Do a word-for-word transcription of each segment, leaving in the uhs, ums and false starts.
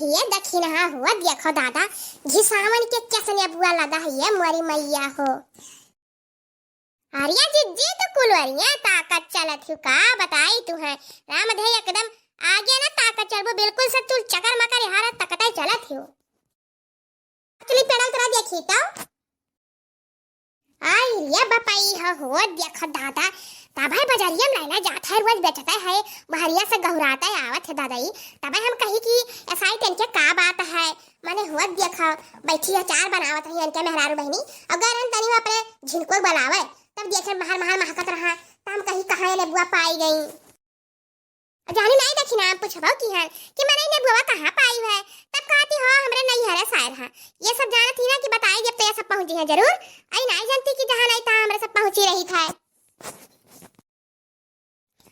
ये दखिनहा हो, देखो दादा, घिसावन के कैसे नेबुआ लदा है ये मोरी मैया हो। अरे जिज्जी, तो कुलवरिया ताकत चलत हियो का बताई तू है। राम धे एकदम आगे ना ताकत चलबो, बिल्कुल से तू चकर मकर यहाँ तकते चलत हियो। चली पेड़ल तोरा देखी तो। आई रे बपई हो, हो देख दादा, तबै बजरिया में लैला जात है, रोज बेचता है, बहरिया से गहुराता है, आवत है दादा ई। तबै हम कही कि ऐसा ही तनके का बात है, माने हो देख, बैठी है, चार बनावत रही इनके मेहरारू बहनी, और गरन तनी में अपने झिनको बुलावे, तब देखे महर महर महकत रहा, तब हम कही कहाँ ये नेबुआ पाई गई। जानी नाई देखी ना, हम पूछबो की हन कि मने नेबुआ कहाँ पाई है, तब कहती हो हमरे नैहरे सायर है। ये सब जानत ही ना कि बताई जब तो ये सब पहुँची है जरूर। आई नाई जानती कि जहाँ नाई तहाँ हमरे सब पहुँची रही था।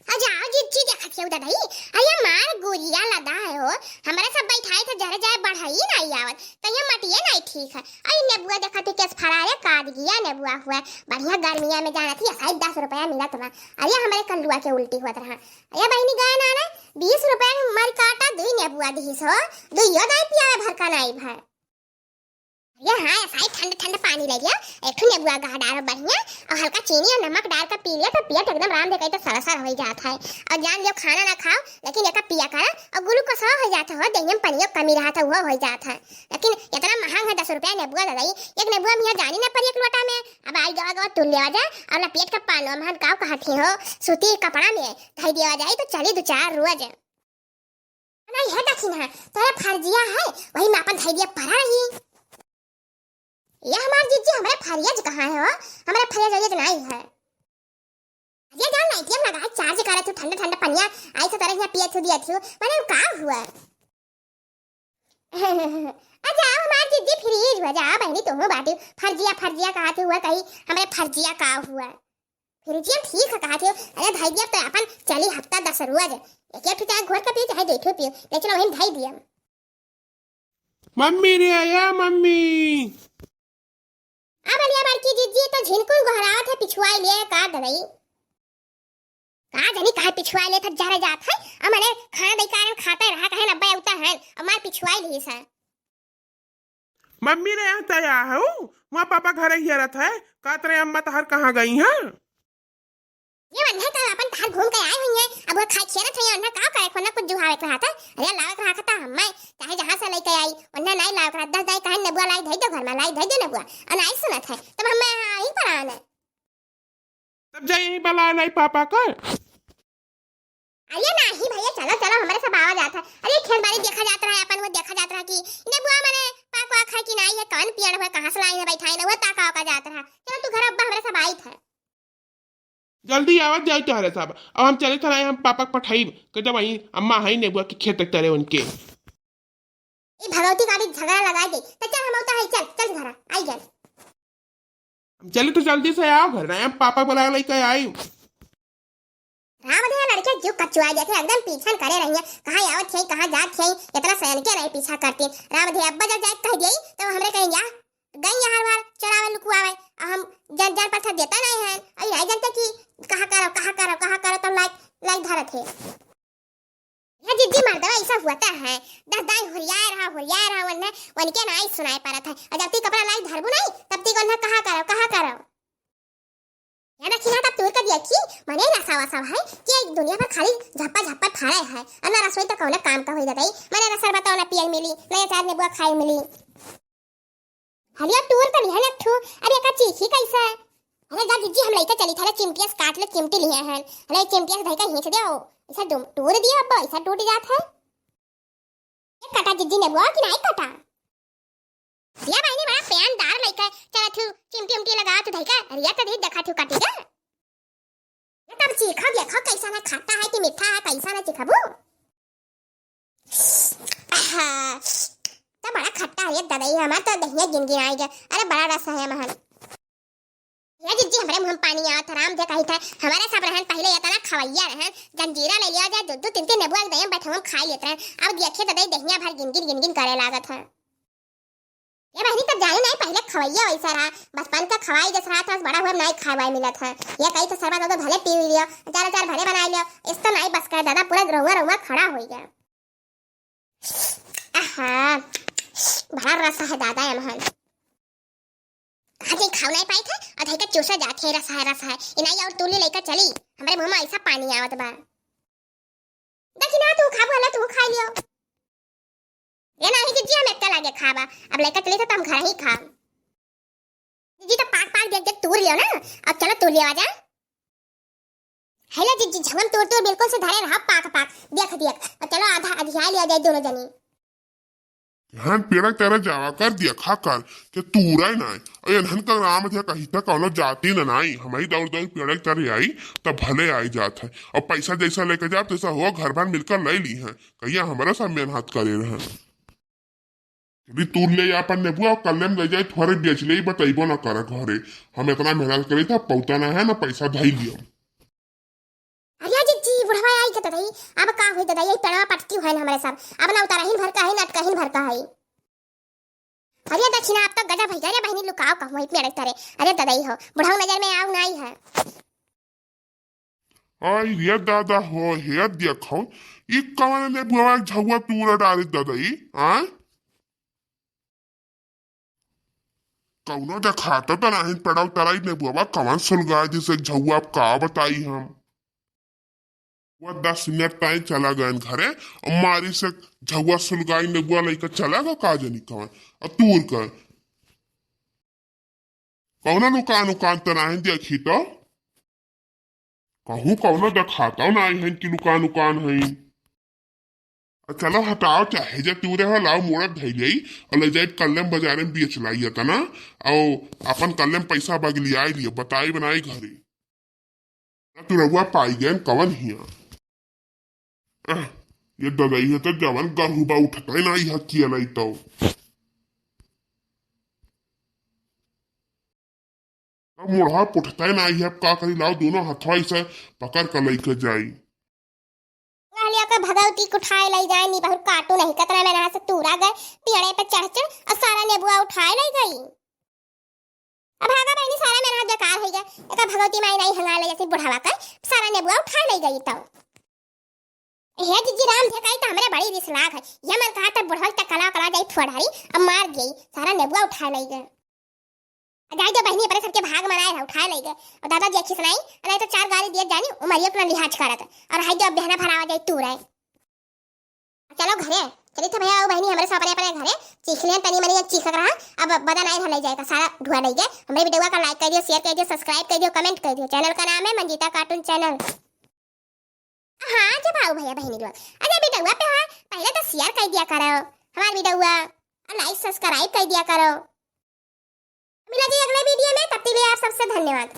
आ जाओ जिज्जी देखत हियो दादा ई, अरे मार गोरिया लदा है हो, हमरे सब बैठाई थे जरे जाए बढ़ाई नाई आवत, तो ये मटिए नाई ठीक है। आई नेबुआ देखत ही केस फरारे काद गया नेबुआ हुआ, बढ़िया गर्मिया में जानत ही असाई दस रुपया मिलत बा। अरे हमरे कल्लुआ के उल्टी होत रहा। अरे बहिनी गए ना रे, बीस रुपया में मर काटा दुई नेबुआ दिहिस हो, दुइयो दाई पियावे भर का नाई भर। अरे हाँ, ऐसा ही ठंड ठंड पानी ले लिया, एक ठो नेबुआ गाड़ डारो बढ़िया, और हल्का चीनी और नमक डाल कर पी लिया, तो पेट एकदम राम देखा तो सरसर हो जात है। और जान लियो खाना ना खाओ, लेकिन एका पिया करा, और ग्लूकोज हो जात हो, देहिया में पनियो कमी रहत है, वो हो जात है। लेकिन इतना महंग है दस रुपया नेबुआ दादा ई, एक नेबुआ में यहाँ जानी ना पड़ी एक लोटा में। अब आई गवा गवा तुल लेवा जा, और लपेट के पालो महन काव कहत ही हो, सूती कपड़ा में धई देवा जाई तो चली दो चार रोज। नहीं है दखिनहा, तोरा फर्जिया है, वही में अपन धई दिया पड़ा रही। ये हमार जिज्जी हमरे फरियज कहाँ है हो, हमरे फरियज अरियज नहीं है। अरे जान नाइटिया लगा है, चार्ज करे तू ठंडा ठंडा पनिया, आई तो तोरे यहाँ पिए थू दिया थू, मने का हुआ? आ जाओ हमार जिज्जी फ्रीज हो जा, बहनी तुम बाटी फर्जिया फर्जिया कहा थी हुआ कहीं, हमरे फर्जिया का हुआ? फ्रिजिया ठीक है कहा थी, अरे भाई जी अब तो अपन चली हफ्ता दस रोज, एक एक ठो चाहे घोट के पियो चाहे दो ठो पियो, ले चलो वहीं धई दिया। मम्मी रे, आया मम्मी। अब अलिया बड़की जिज्जी तो झिनकुन गोहरावत है, पिछुआई लिए का दवाई। का जानी काहे पिछुआई ले था जरे जात है। अब मने खाना दई कारण खाता रहा, कहे ना अब्बा उता है, अब मार पिछुआई ली सा। मम्मी रे, यहाँ तया हूँ, वहाँ पापा घर ही रहत है, का तरे अम्मा तहर कहाँ गई हैं? ये वन्हे तो अपन तहर घूम के आए हुई है, अब वो खाए खेलत है, वन्हे का करे, खोना कुछ जुहावे के रहा था, अरे लावे के रहा था, हम मैं चाहे जहाँ से लेके आई, वन्हे नहीं लावे के रहा, दस दाई कहे नेबुआ लाई धई दो घर में, लाई धई दो नेबुआ, और नहीं सुनत है, तब हम मैं यहीं पर आने। तब जा यहीं बुला लाई पापा का। अरे नाही भैया, चलो, चलो, हमरे सब आवा जात है। अरे खेत बाड़ी देखा जात रहा, अपन वो देखा जात रहा कि नेबुआ मने पाकवा खाए कि नाही है, कौन पियड़ हुआ, कहाँ से लाई है, बैठाई ना, वो ताका ओका जात रहा। चलो तू घर अब्बा हमरे सब आई था। जल्दी आवत जाई तोहरे सब। अब हम चले थे, हम पापा के पठाई, के जब आई अम्मा हई नेबुआ के खेत तरे उनके। ई भगवती का भी झगड़ा लगाई दे। तो चल, हम उता है, चल, चल घरा, आई गए। हम चले तो जल्दी से आओ घर, ना हम पापा बुला लेके आई। राम दे लड़के जो कचुआ जाते एकदम पीछन करे रहिए, कहाँ आवत है, कहाँ जात है, इतना सैन के नहीं पीछा करती। राम दे अब्बा जब जाए कह दिए तो हमरे कहीं जा गई यहाँ बार चरावे लुकुआवे, और हम जन जन पर देता नहीं है, और नहीं जानते कि कहाँ करो, कहाँ करो, कहाँ करो, तो लाइक लाइक धरत है। या जिज्जी मर्दवा ऐसा हुआ तो है, दस दाई हुरिया रहा, हुरिया रहा, वन्ने, वनके नाई सुनाई पड़त है। और जब ती कपड़ा लाई धरबू नहीं, तब ती वन्ने कहा करो, कहा करो। या देखी ना, तब तूर के देखी, मने रसा वसा है कि एक दुनिया भर खाली झप्पा झप्पा फाड़े है। और ना रसोई तो कौन काम का होई दादा, मने रसर बताओ ना पिए मिली, ना ये चार नेबुआ खाए मिली। हलिया टूर तो लिहन एक ठो, अरे एका चीखी कैसे? अरे जा जिज्जी, हम लइके चली थारे चिमटिया से काट ले, चिमटी लिहे हैं। अरे चिमटिया से धइके खींच दे, ऐसा दुम टूर दिया अब्बा, ऐसा टूट जात है। ये कटा जिज्जी नेबुआ कि नहीं कटा? या बहिनी बड़ा प्यानदार लइके चला थू, चिमटी उमटी लगा थू धइके, अरे ये तो नहीं देखा थू काटी के। ये तब चीखो, देखो कैसा ना खट्टा है कि मीठा है, कैसा ना चीखबू। आहा, तो बड़ा खट्टा है ये ददई, हमार तो दहिया गिन गिन आएगा। अरे बड़ा रस है महन। ये जिज्जी हमरे मुंह में पानी आवत है, राम दे कही था, हमारे सब रहन पहले इतना खवैया रहन, जंजीरा ले लिया जाए, दो दो तीन तीन नेबुआ के दहिया बैठे हम खा लेते रहन। अब देखिए ददई दहिया भर गिन गिन गिन गिन करे लागत है। ये बहनी तब जाने नहीं, पहले खवैया वैसा रहा, बचपन का खवाई जस रहा था, बड़ा हुआ नहीं खाए वाए मिलत है। ये कही तो सरबत तो भले पी लियो, अचार अचार भले बना लियो, इस तो नहीं बस कर दादा, पूरा रउआ रउआ खड़ा हो गया। आहा, बड़ा रस है दादा एमहन। कहाँ जाई, खाऊ नाई पाइत है, अधई का चूसा जात है, रस है, रस है। इनाई और तूली लइका चली, हमरे मुँह में ऐसा पानी आवत बा। देखी ना, तू खाबू हला, तू खाई लियो। ए नाही जिज्जी, हम एक्का लागे खाबा। अब लइका चली तो हम घर ही खाब। जिज्जी तो पाक पाक देख देख तूर लियो ना, अब चलो तूर लियो आजा। हेलो जिज्जी, झंगम तूर तूर बिल्कुल से धरे रहा, पाक पाक देख देख। अब चलो आधा अधिया लिया जाए दोनों जनी। एहन पेड़क तरे जावा कर, देखा कर, के तूरा नाई। और एनहन का नाम थे कही था कौनो जाति न नाई। हमही दौड़ दौड़ पेड़क तरे आई, तब भले आई जात है। और पैसा जैसा लेके जाब, तैसा हुआ घर भर मिलकर ले ली है। कहिया हमरा सब मेहनत करे रहे। यदि तूर ले अपन नेबुआ, कल्ले में ले जाए, थोड़े बेच ले, बतैबो न कर घरे। हम इतना मेहनत करे था, पौता ना है, ना पैसा धई लियो। अरे जिज्जी, बुढ़वा आई के ददई, अब का हुई ददई, यही पेड़वा पटकी हुए हमरे सब, अब ना उतरहिन भर का है, ना अटकहिन भर का है। अरे दक्षिणा, अब तो गजब भैया रे बहिनी, लुकाओ कहूँ वही पेड़ तरे। अरे ददई हो, बुढ़ऊ नजर में आऊ नाई है। आई रे दादा हो, हे देखो, ई कवन नेबुआ झउआ तूरा डारे ददई, आय? कौनो देखातो तो नाहीं पड़ल तराई नेबुआ, कवन सुलगाए दिस एक झउआ, अब का बताई हम। वो दस मिनट ताई चला गए घरे, और मारी से झउआ सुलगाई नेबुआ लइका चला गो का जनी कवन, और तूर कर। कौनो लुकान उकान तो नाहीं देखी तो? कहूँ कौनो देखाता नाहीं है कि लुकान उकान है। आ चलो हटाओ, चाहे जे तूरे हो, लाओ मोड़क धई लियाई और ले जाई कल्ले में बाजारे में बेच लाई तना, और अपन कल्ले में पैसा बगलियाई लियो, बताई बनाई घरे। ना तू रउआ पाई गए कवन हिया। अह, ये ददई है तो जवन गरहुबा उठते नाहीं है किया नाहीं तो। अब मुड़हा पुठते नाहीं है, अब का करी, लाओ दोनों हथवा से पकड़ के लइके जाई। कहलिया का भगवती के उठाए लई जाए, नी बहुत काटू नहीं, कतना मेहनत से तूरा गए, पेड़े पे चढ़ चढ़ और सारा नेबुआ उठाए लई गई। अब भागा बहनी, सारा मेहनत बेकार हो गया, एका भगवती माई नहीं हंगा ले जैसे बुढ़ावा कर, सारा नेबुआ उठाए लई गई तो। हे जिज्जी राम, जे कही त हमरे बड़ी रिस लाग है। ये मन कहा त बुढ़वा त कला कला जाई फोड़हरी, अब मार गई, सारा नेबुआ उठाए लई गए। आ जाई जो बहनी, अपने सबके भाग मनाए रहा, उठाए लई गए। और दादा जी अच्छी सुनाई, नहीं तो चार गाली दिए जानी, उमरियो अपना लिहाज करत। और हाई जो अब बहना भरावा जाई तू रहे। चलो घरे, चली थे भैया, ओ बहनी, हमरे सब अपने अपने घरे चीख लें, तनी मनी चीख रहा, अब बदा नहीं रह लई जाएगा, सारा ढुआ लई गए। हमरे वीडियो का like कर दियो, share कर दियो, subscribe कर दियो, comment कर दियो। Channel का नाम है मंजीता cartoon channel। हाँ, जब आओ भैया बहनी लोग, अरे वीडियो पे है, पहले तो share कर दिया करो हमार वीडियो, और like subscribe कर दिया करो। मिला जी अगले वीडियो में, तब तक के लिए आप सबसे धन्यवाद।